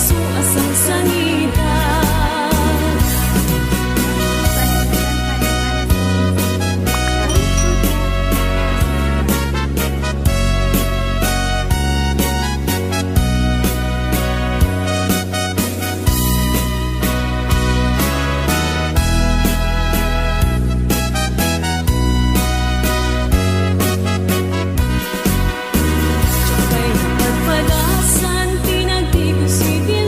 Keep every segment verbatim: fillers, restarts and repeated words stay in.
Su a sangsangitan. Kay napadpadasan ti nagtigosi ti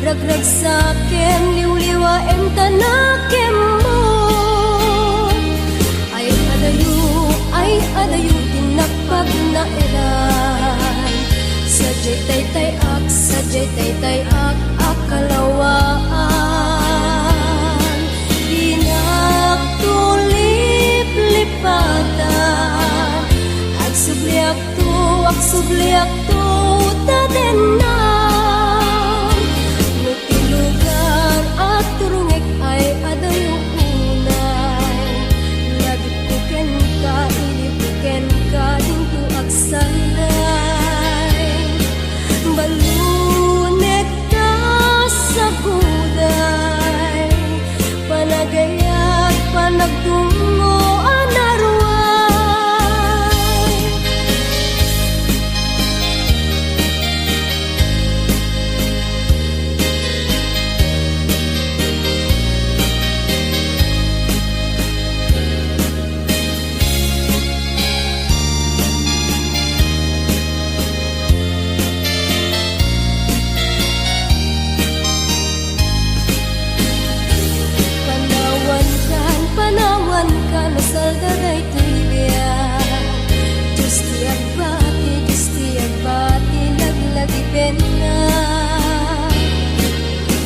Ragragsakem, liwliwaem ta nakemmo. Ay adayo, ay adayo ti napagnaeran. Sadiay taytay-ak, sadiay taytay-ak a kalawaan. Dinak tuliplipatan. Agsubliak to, agsubliak to, ta dennak. No ti lugar a turongek ay adayo unay, lagipko kenka, ilibko kenka, dinto agsalday. Ballonek ta saguday. Panagayat, panagdungngo a naruay. Panawankan, panawankan, no salda daytoy biag. Dios ti agbati, Dios ti agbati, laglagipenna.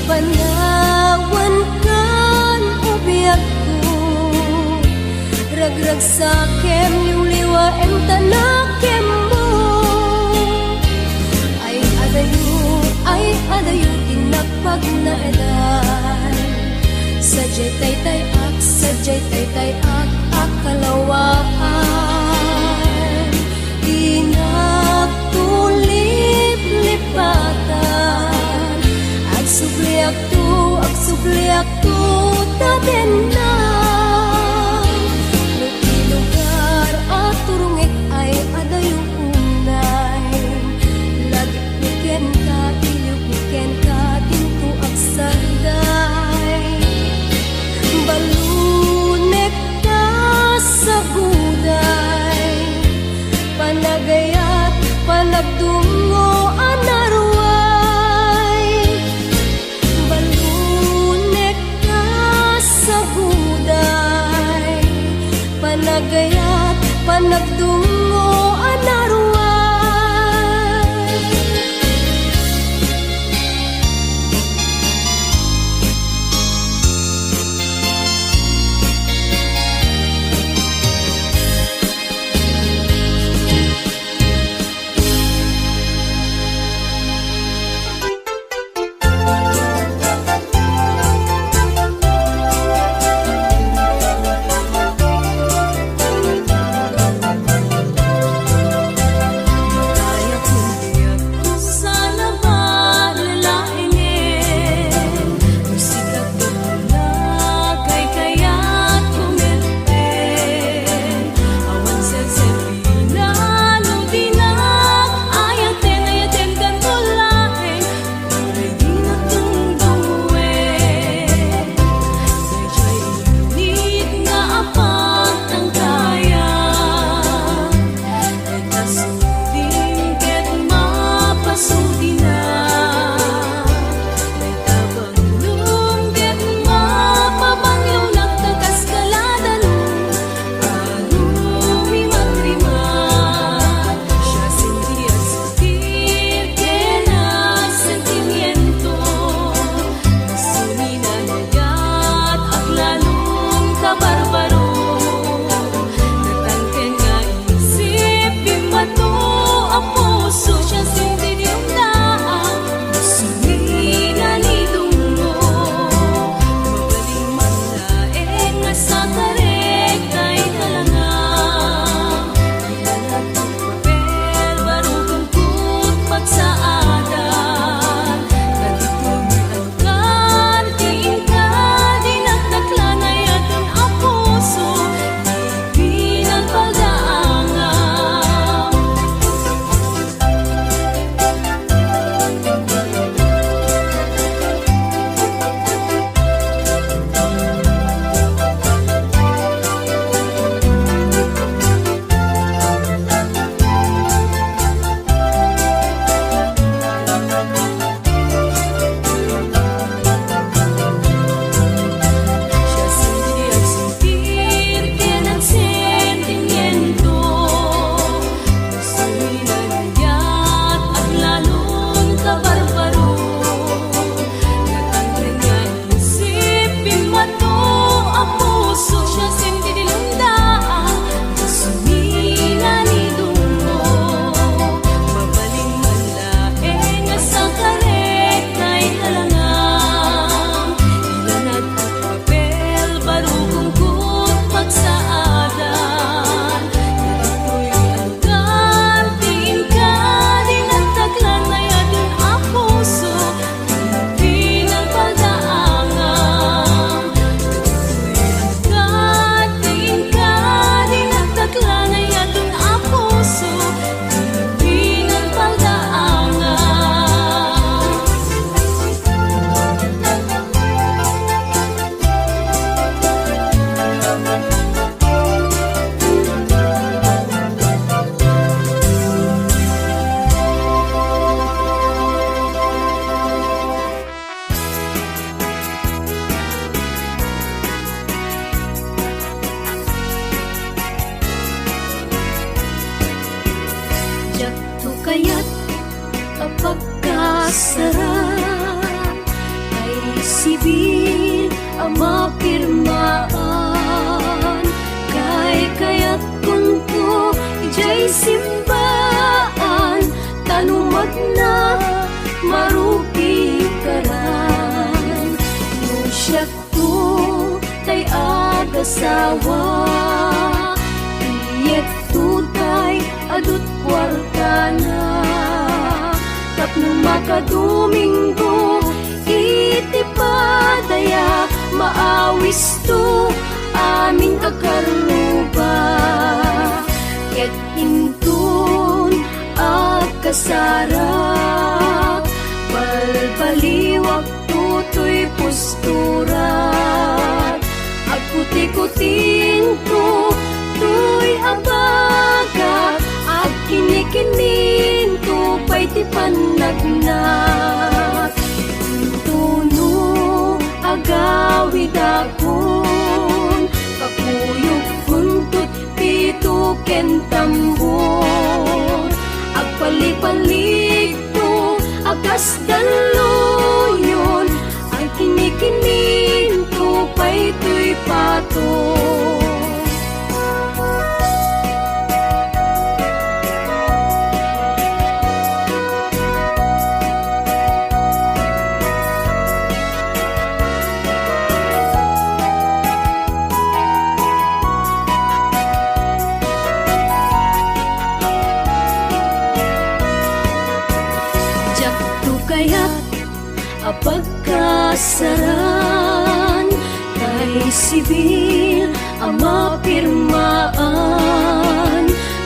Panawankan, o biagko, ragragsakem, liwliwaem ta nakemmo. Ay adayo, ay adayo ti napagnaedan. Sadiay taytay-ak, sadiay taytay-ak a kalawaan. Dinak tuliplipatan. Agsubliak to, agsubliak to, ta dennak. No ti lugar a turongek ay adayo unay, lagipko kenka, ilibko kenka, dinto agsalday. Ballonek ta saguday. Panagayat, panagdungngo a naruay. Ballonek ta saguday. Panagayat, panagdungngo a naruay. Sara, tay sibil a mapirmaan, kaykayatkonto idiay simbaan, ta no magna, marupikaran. No siak Tapno tay agasawa, iyekto tay adut kuartana. Tapno makadominggo iti padaya, maawisto amin a karruba. Ket inton agkasarak, balbaliwak toy pusturak. Agkutikutiento toy abagak, agkinikiniento pay ti pannagnak. Intono agawidakon, kakuyogkonto pito ken tambor. Agpalipaligto a kas dalluyon, agkinikiniento pay toy pato. Diakto kayat a pagkasaran, tay sibil a mapirmaan,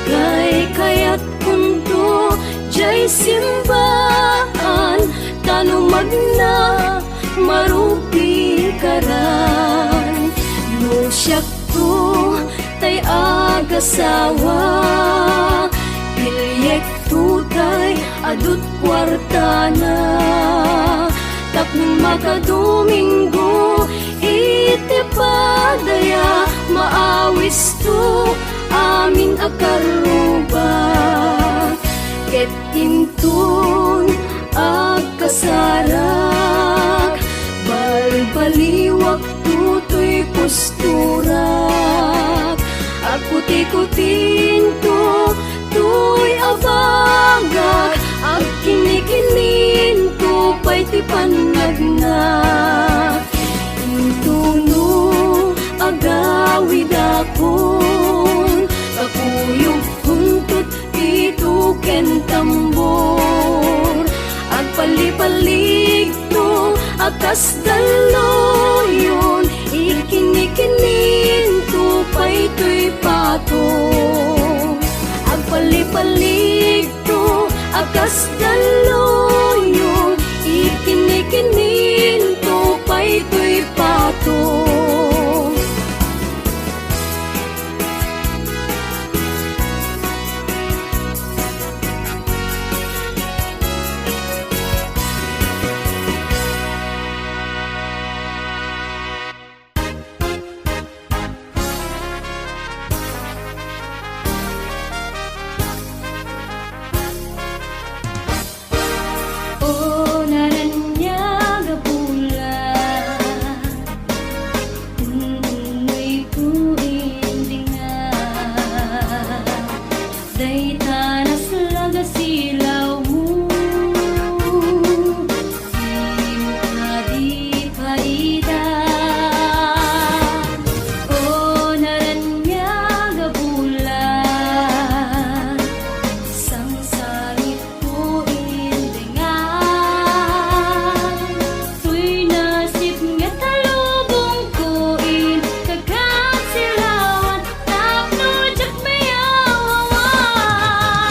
kaykayatkonto diay simbaan, ta no magna, marupikaran. No siakto tay agasawa, iliekto tay adut kuartana. Tapno makadominggo iti padaya, maawisto amin a karruba. Ket inton agkasarak, balbaliwakto toy pusturak. Agkutikutiento toy abagak, agkinikiniento pay ti pannagnak. Intono agawidakon, kakuyogkonto pito ken tambor. Agpalipaligto a kas dalluyon, ikinikininto pay toy pato. Agpalipaligto a kas dalluyon, ikinikininto pay toy pato. O naraniag a bulan, ununnoyko indinga, dayta naslag a silawmo, dimo kadi paida. O naraniag a bulan, sangsangit ko indingan, toy nasip nga talubongko in kakatsilawan tapno diak mayawawan.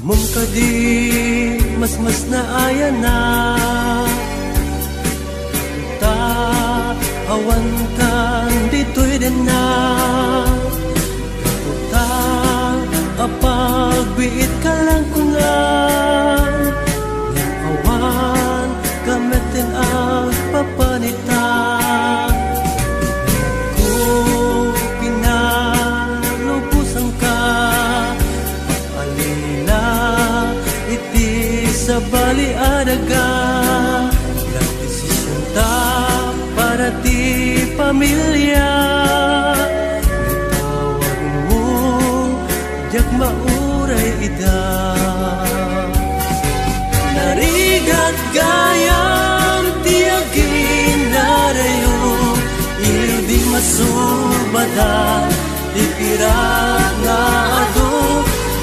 Mom kadi, masmasnaayanna. Ta awankan ditoy denna. Gapu ta apagbiitka laeng kuna. Ngem awan ka met ti agpapanit. Ta, ko pinalubosanka, pag-alina iti sabali a daga. Nagdesisionta para ti pamilia. Itawagmo, diak mauray ida. Narigat gayam ti aginnaray, iliw di masubadan ti pirak nga adu.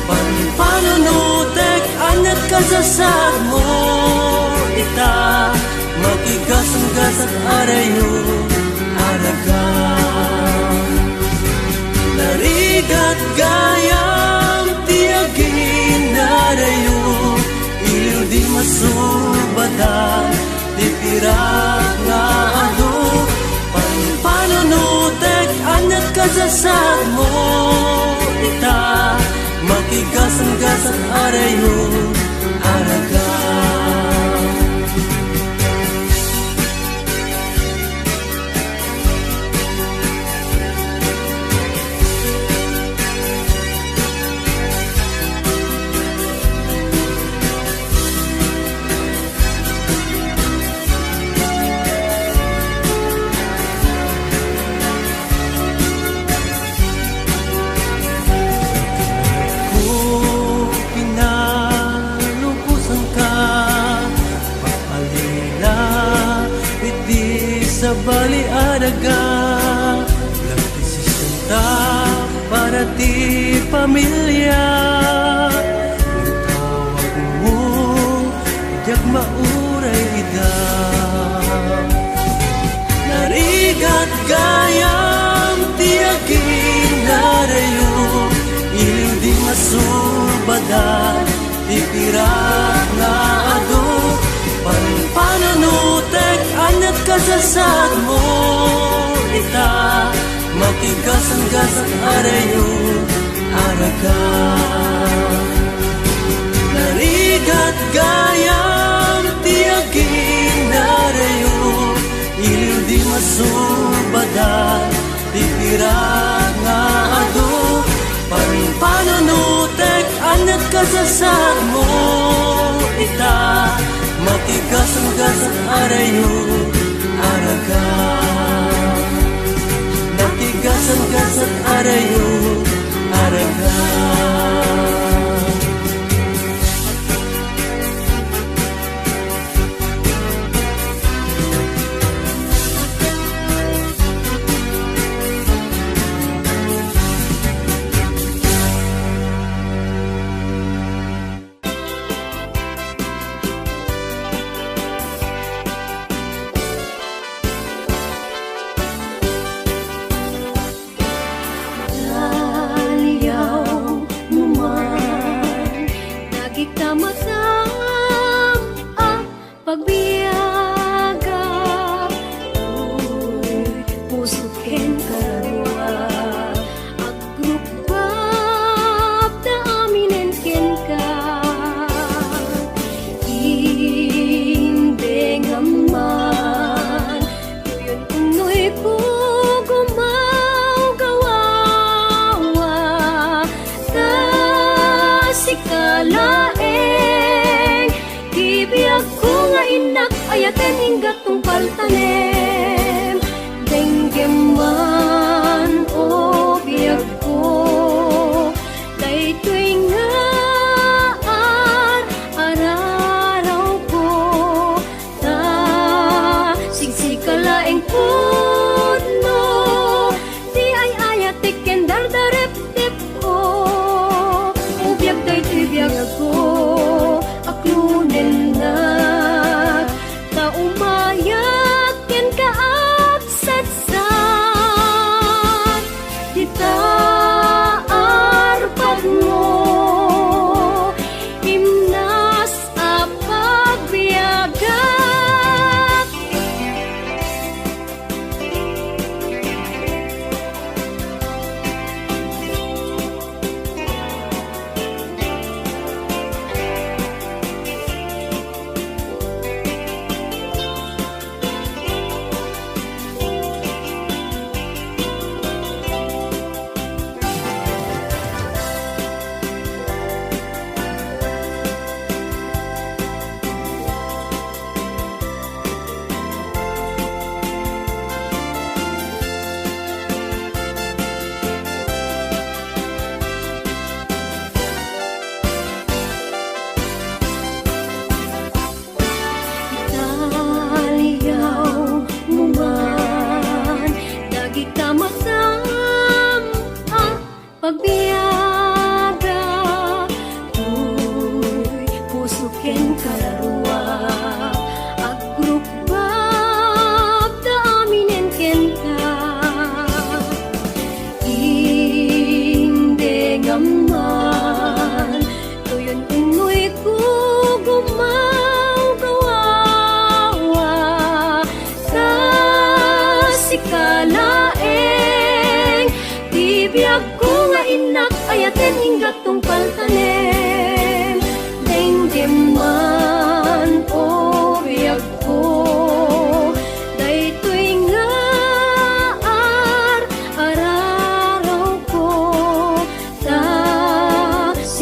Panpanunotek, aniat kasasarmo ita, makigasanggasat a rayo, aragan. Narigat gayam ti aginnaray, iliw di masubadan ti pirak nga adu. Panpanunotek, aniat kasasarmo ita, makigasanggasat a rayo, aragan. Ko pinalubosanka, pag-alina iti sabali a daga. Nagdesisionta para ti pamilia. Itawagmo, diak mauray ida. Narigat gayam ti aginnaray, iliw di masubadan ti pirak nga adu. Panpanunotek, aniat kasasarmo ita, makigasanggasat a rayo, aragan. Narigat gayam ti aginnaray, iliw di masubadan ti pirak nga adu. Panpanunotek, aniat kasasarmo ita, makigasanggasat a rayo, aragan. Makigasanggasat a rayo, aragan. Daliaw mo man dagita matam a pagbiagak. Uy, puso ken karua, agrukbab ta aminen kenka. Indengam man, tuyon unnoy ko gumawgawa. Ta sika laeng ti biagko nga innak ayaten, ingga tungpal tanem. Denggem man, o biagko, daytoy nga ar-ararawko. Ta siksika laeng pudno ti ay-ayatek ken dardareptepko. O biag, daytoy biagko, aklonennak ta umayak kenka agsagsaw.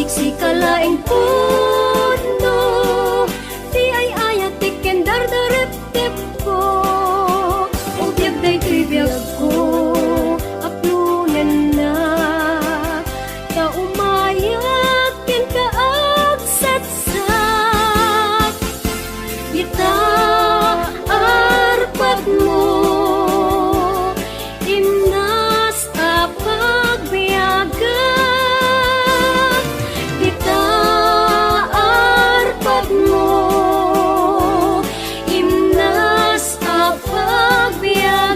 Sika laeng pudno ti ay-ayat ti ken dardareptepko. O biag daytoy biagko, aklonennak, ta umayak kenka agsatsat. Ita arpadmo, imnas a pagbiagak. Ita arpadmo, imnas a pagbiagak.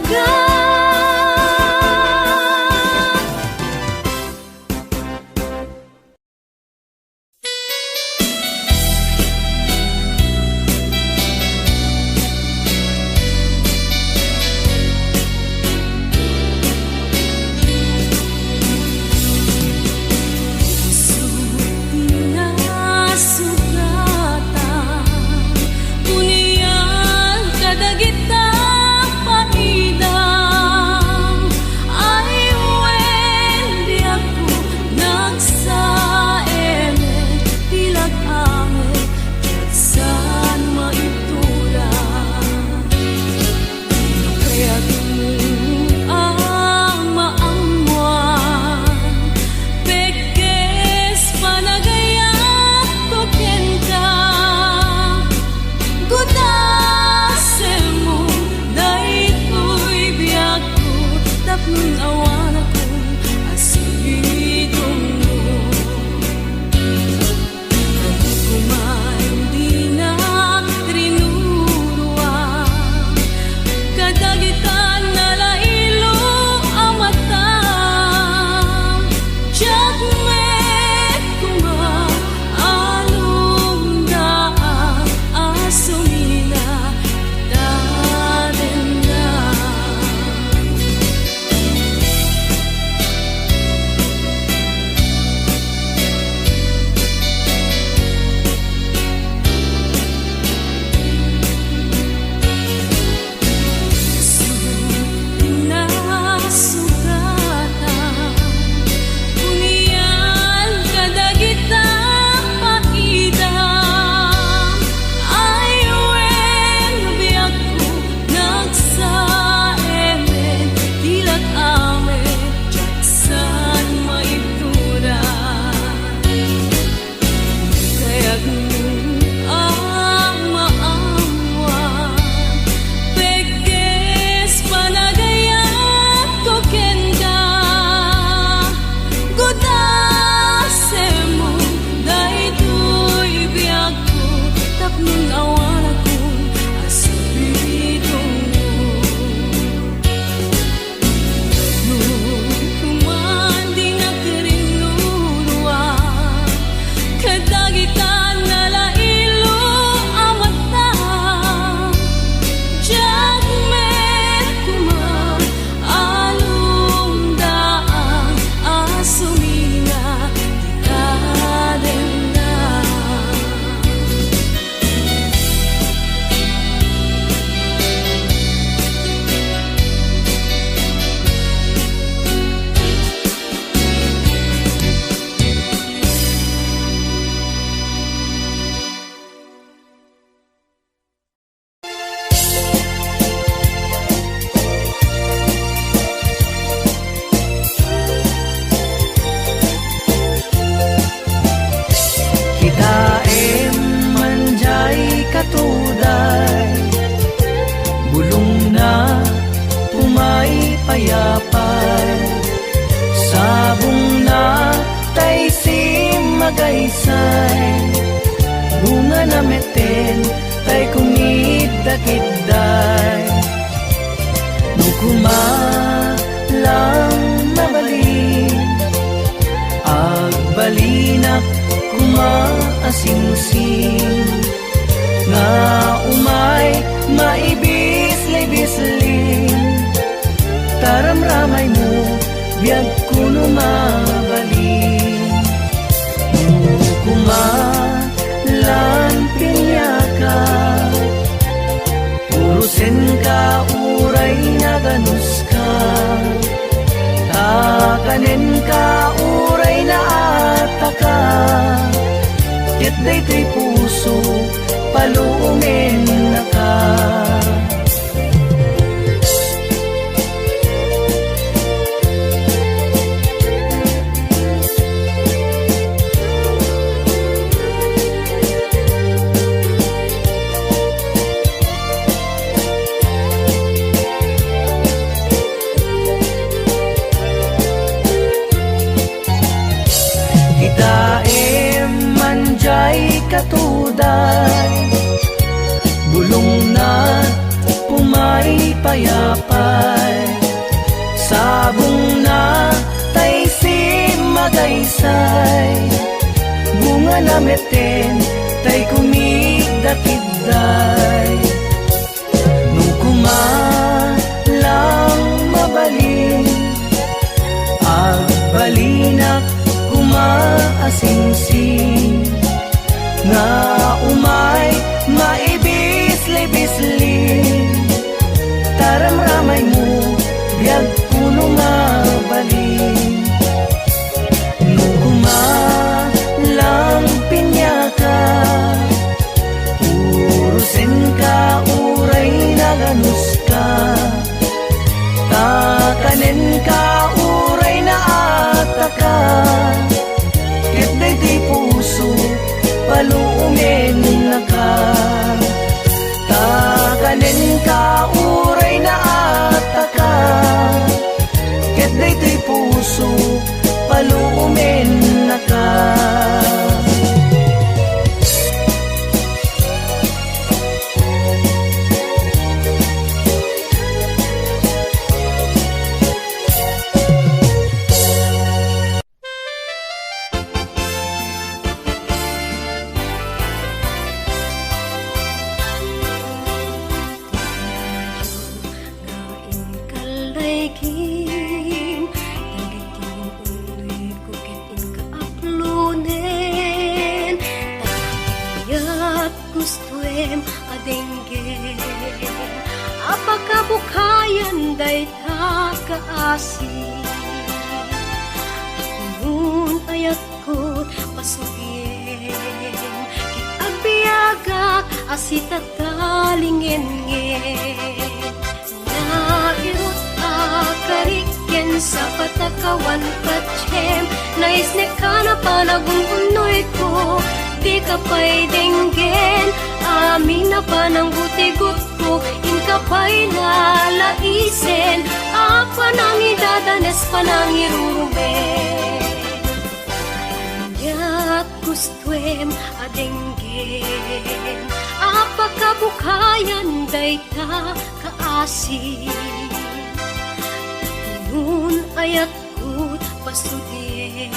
Isu ti nasugatan, kunian kadagita paida, ay wen, biagko, nagsaemek ti lag-angel, ket saan maitura. Kayatmo a maammoan, pekes panagayatko kenka. Gudasemmo daytoy biagko tapno awanakon a sipidongmo. Kuman dinak rinurua kadagita nalailo a mata. Diak met koma alongdaan a sumina dadenna. Nasugatan, kunian kadagita paida, ay wen, biagko, nagsaemek ti lag-angel, diak saan maitura. Kayatmo a maammoan, pekes panagayatko kenka. Gudasemmo daytoy biagko tapno awanakon a sipidongmo. Kuman dinak rinurua kadagita nalailo a mata. Diak met koma alongdaan a sumina ti dadenna. Kitaem man diay katuday, bulongna, umaypayapay, sabongna, tay simmagaysay, bungana metten, tay kumiddakidday. No koma lang mabalin, agbalinak koma a singsing, nga umay maibislibisling, ta ramramaymo biagko no mabalin. No koma lan piniaka, purosenka uray naganuska, kakanenka uray naatak, ka, ket daytoy puso, palumennaka. Kitaem man jay katuday, bulongna, pumaypayapay, sabongna, tay simmagaysay, bungana metten, tay kumigdakidday. No koma lang mabalin, agbalinak koma a singsing, nga umay maibislibisling, taramramaymo biag kuno mabalin. No koma lang piniaka, urosenka uray naganuska, takanenka uray naataka, ket daytoy puso, palumennaka. Takanenka uray naataka, ket daytoy puso, palumennaka. Nga inkallay kim, dagiti unnoyko ket inka aplonen, ta ket gustoem a denggen a pakabukayan dayta kaasi. Tapnon ayatkot pasugiem, ket agbiagak a sitatalingengen. Nairut a karik ken sapatakawan patiem, naisnek a napan agun-unnoyko, dika pay denggen, amin a pananggutigutko, inka pay lalaisen, a panangidadanes, panangirurumek. Aniat gustoem a denggen a pakabukayan dayta kaasi. Tapnon ayatkot pasudiem,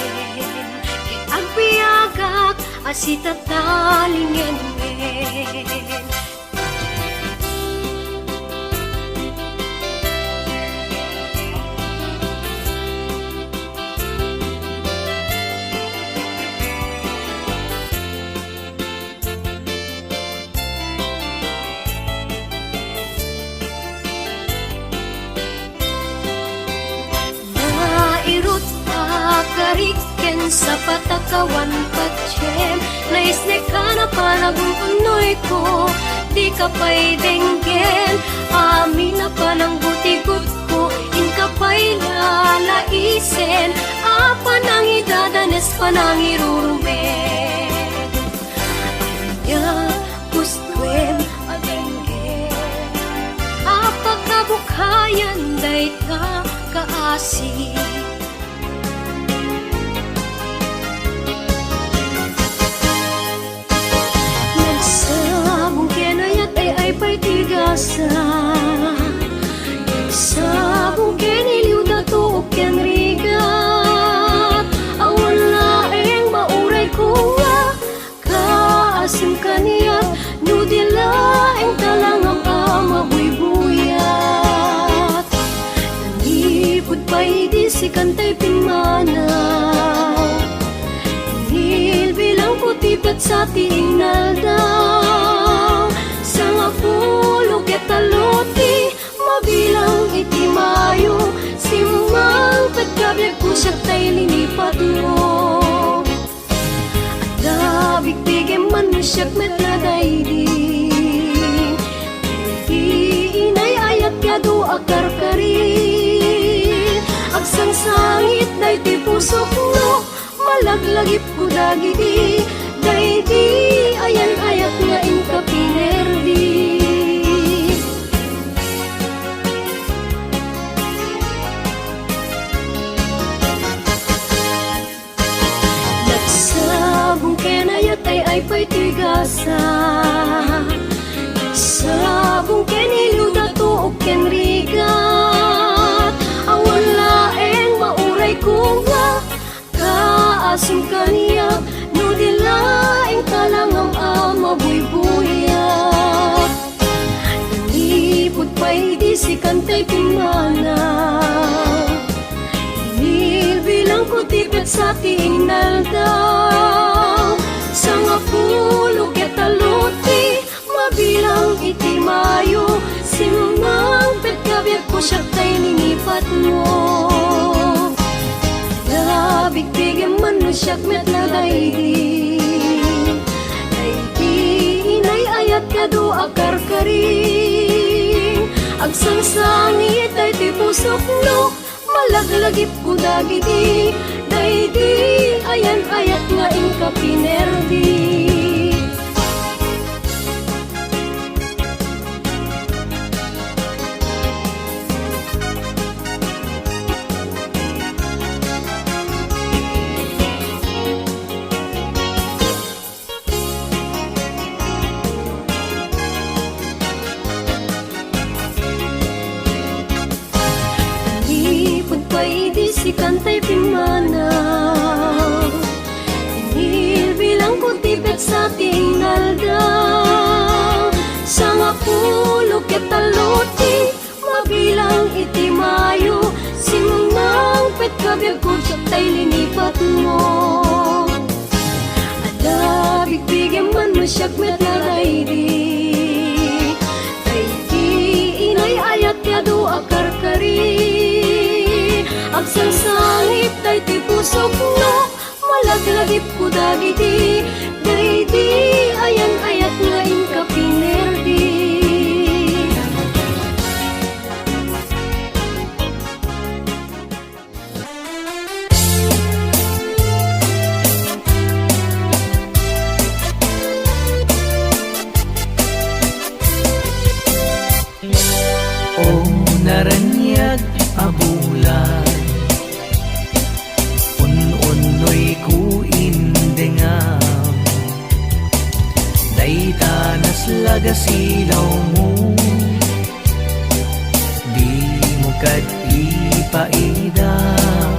ket agbiagak a sitatalingengen. Nairut a karik ken sapatakawan patiem, naisnek a napan agun-unnoyko, dika pay denggen, amin a pananggutigutko, inka pay lalaisen, a panangidadanes, panangirurumek. Ania gustoem a denggen a pakabukayan dayta kaasi. Nagsabong ken ayat, ay-ay pay ti gasat. Nagsabong ken iliw, dato ken rigat. Awan laeng mauray kua, kaasim kaniak, no di laeng talangam a mabuybuyat. Nanipud pay idi sikan tay pimmanaw, inilbilangko ti petsa ti inaldaw. Sangapulo ket tallo ti mabilang iti Mayo, simmangpet kabiagko siak tay linipatmo. Bigbigem man no siak met nga daydi. Ti inay-ayat ti adu a karkari. Agsangsangit daytoy pusok no malaglagipko dagiti daydi ayan-ayat nga inka pinerdi. Nagsabong ken ayat ay-ay pay ti gasa. Nagsabong ken iliwda tuok ken rigat. Awan laeng maurayko nga kaasim kaniak no di laeng talangam a mabuybuyak. Nanipud pay idi sikan tay pimmanaw. Binilbilangko ti petsa ti inaldaw. Sangapulo ket tallo ti mabilang iti Mayo. Simmangpet ka biagko siak tay linipatmo. Nabigbigem man no siak met nga daydi. Daydi inay-ayat ti adu a karkari. Agsangsangit daytoy pusok no malaglagipko dagiti daydi ayan-ayat nga inka pinerdi. Nanipud pay idi sikan tay pimmanaw. Binilbilangko ti petsa ti inaldaw. Sangapulo ket tallo ti mabilang iti Mayo. Simmangpet ka biagko siak tay linipatmo. Adda bigbigem man no siak met nga daydi. Daydi inay-ayat ti adu a karkari. Agsangsangit daytoy pusok no malaglagipko dagiti daydi ayan-ayat nga inka pinerdi. O naraniag a bulan, un-unnoyko indengam, dayta naslag a silawmo, dimo kad ipaidam.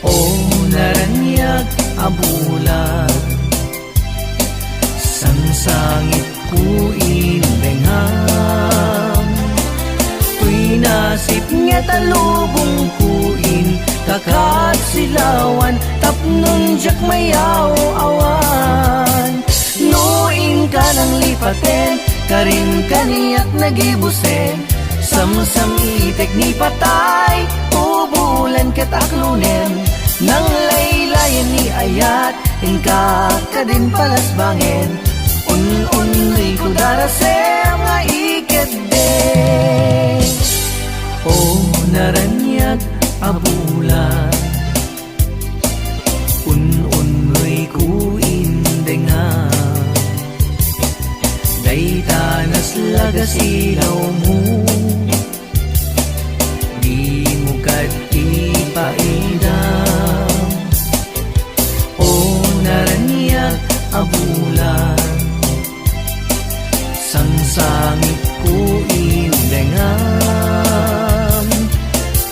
O naraniag a bulan, sangsangitko indengam. Toy nasipnget a lubongko inka kad silawan tapno diak mayaw-awan. No inka nanglipaten, karin kaniak nagibusen, samsam itek ni patay, ubulan ket aklonen, nanglaylayen ni ayat, inka kadin palasbangen, un-unnoyko darasem nga ikeddeng. O naraniag a bulan, un-unnoyko indengam, dayta naslag a silawmo, dimo kad ipaidam. O naraniag a bulan, sangsangitko indengam.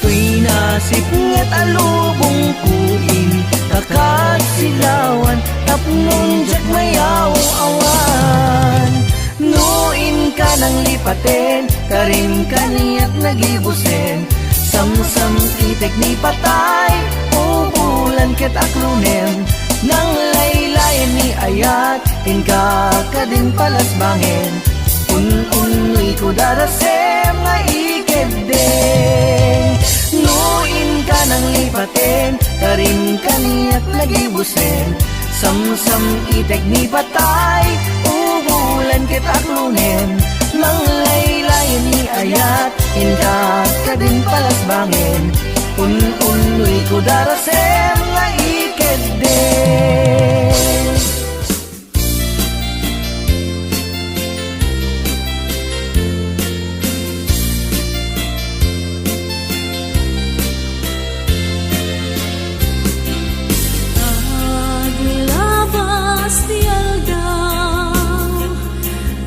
Toy nasipnget a lubongko inka kad silawan tapno diak mayaw-awan. No inka nanglipaten, karin kaniak nagibusen, samsam itek ni patay, ubulan ket aklonen, nanglaylayen ni ayat, inka kadin palasbangen, un-unnoyko darasem nga ikeddeng. No inka nanglipaten, karin kaniak nagibusen, Samsam-itek ni patay, ubulen ket aklongen, nanglaylayen ni ayat, inka kadin palasbangen, un-unnoy ko darasem nga ikedde. Aglabas ti aldaw,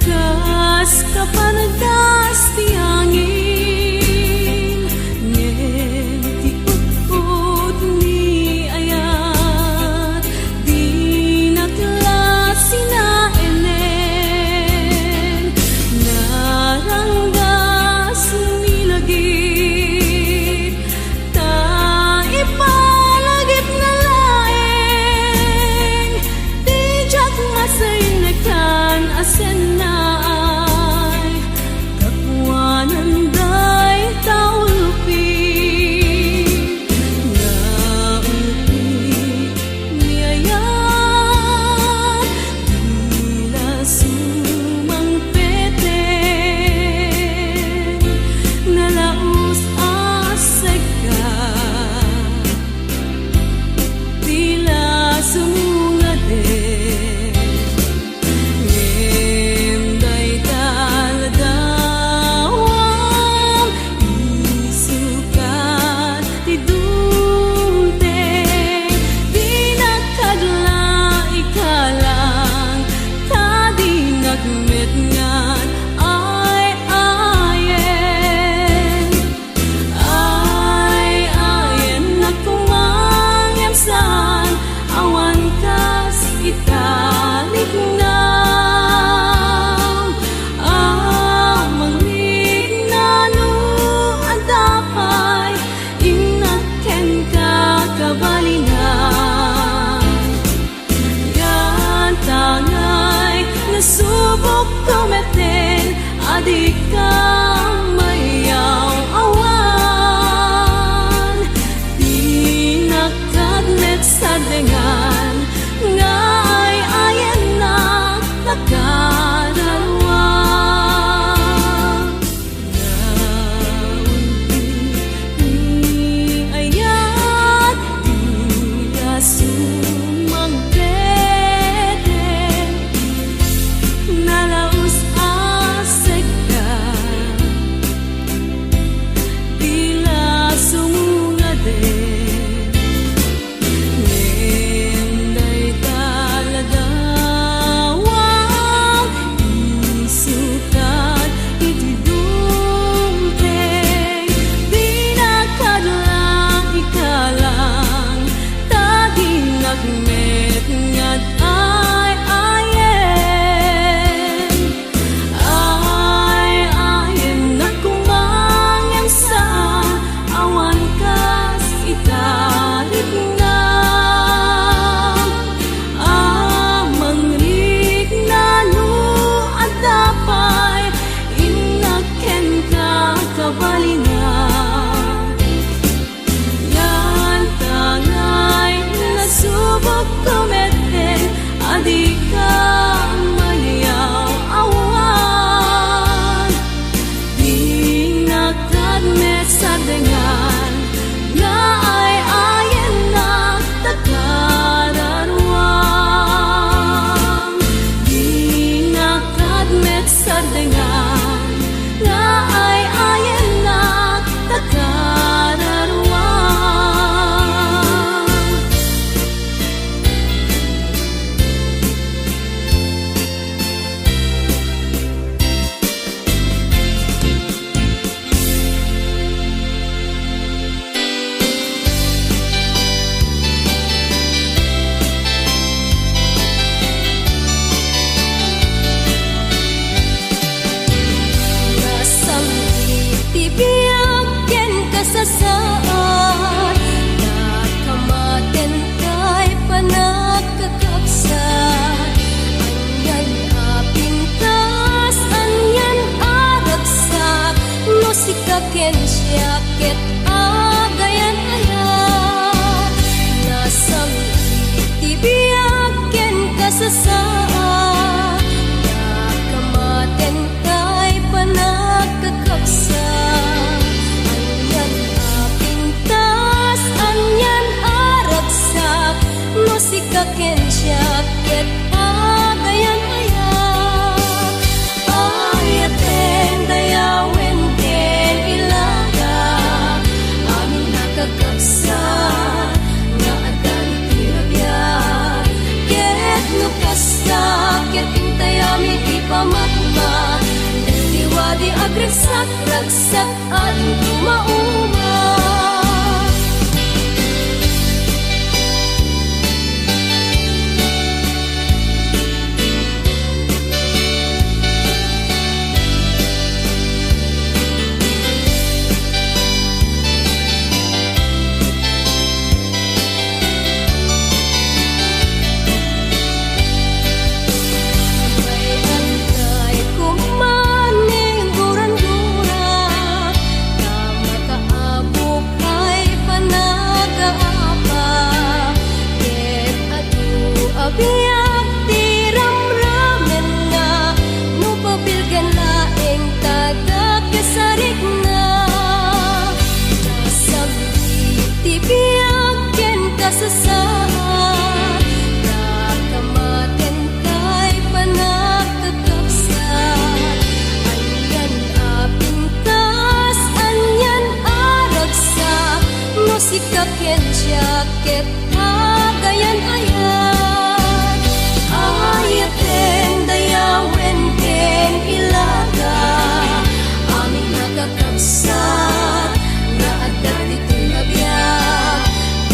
kas kapanagdas ti angin, ngem ti utput ni ayat, dinak la sinaenen. Naranggas ni lagip, ta ipalagipna laeng ti diak masennekan a sennaay. Kakuanan dayta ulpi nga ulpi ni ayat, dila sumangpeten, nalaus a sekka, dila sumungaden. Ngem dayta ladawam, isukat ti dumteng, dinak kadla ikalang, ta dinak met ngan ay-ayen. Ay-ayennak koma ngem saan, awan kas ita, riknam. Amangan no adda pay innak kenka, kabalingan. Yan tangay nasubok ko metten a dika mayaw-awan. Dinak ket met sardengan nga ay-ayennak a kadarua. Naunti ni ayat, dila sumangpeten, nalaus a sekka, Ragsak, ragsak, adinto mauma. May antay kuman ni gurandura, ta makaabukay panagaapa, ket adu a biag ti ramramenna, no pabilgen laeng ta dakes a rikna. Nasagdi ti biag ken kasasaad, nakamaten tay panagkakabsat. Anian a pintas, anian a ragsak, no sika ken siak ket agayan-ayat. Ayaten, dayawen ken ilaga, amin a kakabsat nga adda ditoy a biag.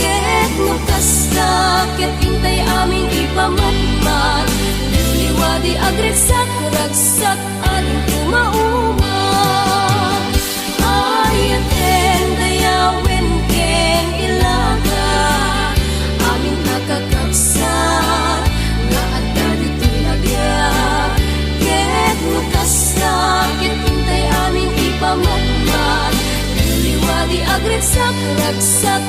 Ket no kasta, ket intay amin ipamatmat, liwliwa ti agragsak, ragsak, adinto mauma. Ayaten, dayawen ken ilaga, amin a kakabsat nga adda ditoy a biag. Ket no kasta, ket intay amin ipamatmat, liwliwa ti agragsak, ragsak,